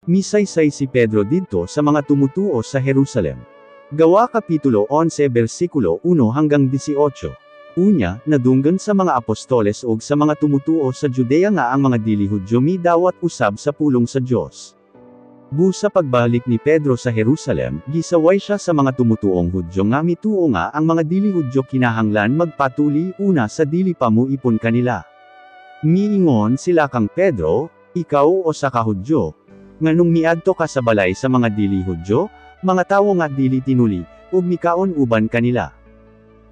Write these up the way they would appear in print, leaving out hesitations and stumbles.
Misaysay si Pedro didto sa mga tumutuo sa Jerusalem. Gawa Kapitulo 11 versikulo 1 hanggang 18. Unya, nadunggan sa mga apostoles ug sa mga tumutuo sa Judea nga ang mga dili Hudyo midawat usab sa pulong sa Dios. Busa pagbalik ni Pedro sa Jerusalem, gisaway siya sa mga tumutuong Hudyo nga mituo nga ang mga dili Hudyo kinahanglan magpatuli una sa dili pa muipon kanila. Miingon sila kang Pedro, "Ikaw usa ka Hudyo, nganong miadto ka sa balay sa mga dili Hudyo, mga tawo nga dili tinuli, ug mikaon uban kanila?"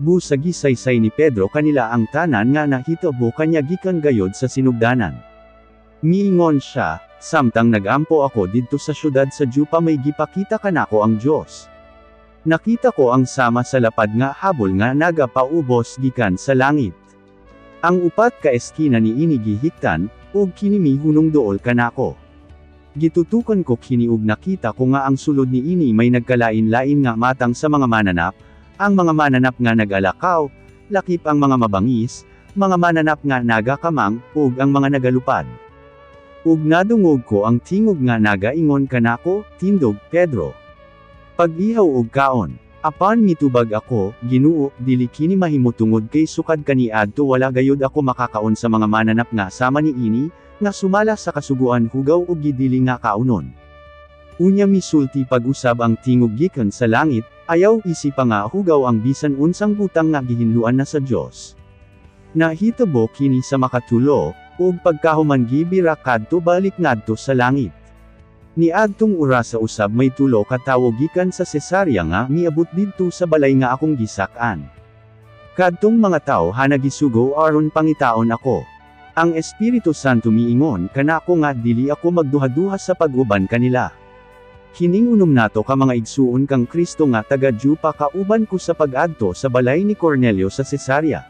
Busa gisaysay ni Pedro kanila ang tanan nga nahitabo kanya gikan gayod sa sinugdanan. Miingon siya, "Samtang nagampo ako didto sa syudad sa Jupa, may gipakita kanako ang Dios. Nakita ko ang sama sa lapad nga habol nga nagapaubos gikan sa langit. Ang upat ka eskina niini gihiktan, ug kini mihunong duol kanako. Gitutukan ko kini ug nakita ko nga ang sulod niini may nagkalain-lain nga matang sa mga mananap, ang mga mananap nga nagalakaw, lakip ang mga mabangis, mga mananap nga nagakamang, ug ang mga nagalupad. Ug nadungog ko ang tingog nga nagaingon kanako, 'Tindog, Pedro. Pag-ihaw ug kaon.' Apan mitubag ako, 'Ginoo, dili kini mahimo tungod kay sukad kaniadto wala gayud ako makakaon sa mga mananap nga sama niini, nga sumala sa kasuguan hugaw ug gidili nga kaunon.' Unya misulti pag-usab ang tingog gikan sa langit, 'Ayaw isipa nga hugaw ang bisan unsang butang nga gihinloan na sa Dios.' Nahitabo kini sa makatulo, ug pagkahuman gibira kadto balik ngadto sa langit. Niadtong orasa usab may tulo ka tawo gikan sa Cesarea nga miabot didto sa balay nga akong gisak-an. Kadtong mga tawhana gisugo aron pangitaon ako. Ang Espiritu Santo miingon kanako nga dili ako magduha-duha sa pag-uban kanila. Kining 6 nato ka mga igsuon kang Kristo nga taga Jupa kauban ko sa pag-adto sa balay ni Cornelio sa Cesarea.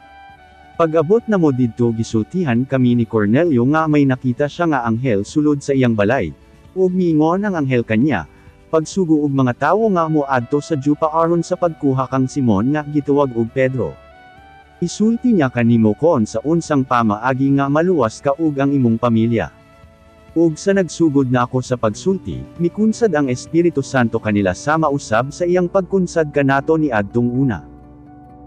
Pag-abot namo didto, gisultihan kami ni Cornelio nga may nakita siya nga anghel sulod sa iyang balay, ug miingon ang anghel kanya, 'Pagsugo og mga tawo nga moadto sa Jupa aron sa pagkuha kang Simon nga gitawag og Pedro. Isulti niya kanimo kon sa unsang pamaagi nga maluwas ka ug ang imong pamilya.' Ug sa nagsugod na ako sa pagsulti, mikunsad ang Espiritu Santo kanila sama usab sa iyang pagkunsad kanato niadtong una.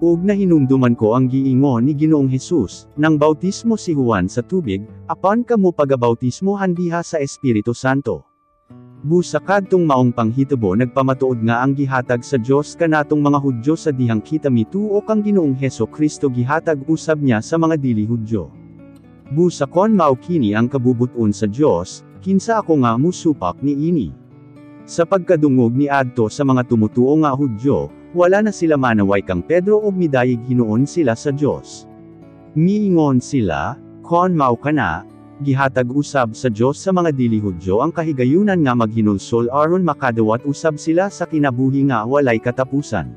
Ug nahinumduman ko ang giingon ni Ginoong Hesus, 'Nang bautismo si Juan sa tubig, apan kamo pagabautismohan diha sa Espiritu Santo.' Busa kadtong maong panghitabo nagpamatuod nga ang gihatag sa Dios kanatong mga Hudyo sa dihang kita mituo kang Ginoong Heso Kristo gihatag usab niya sa mga dili Hudyo. Busa kon mao kini ang kabubut-on sa Dios, kinsa ako nga musupak niini?" Sa pagkadungog niadto sa mga tumutuo nga Hudyo, wala na sila manaway kang Pedro ug midayig hinuon sila sa Dios. Miingon sila, "Kon mao kana, gihatag usab sa Dios sa mga dili Hudyo ang kahigayunan nga maghinulsol aron makadawat usab sila sa kinabuhi nga walay katapusan."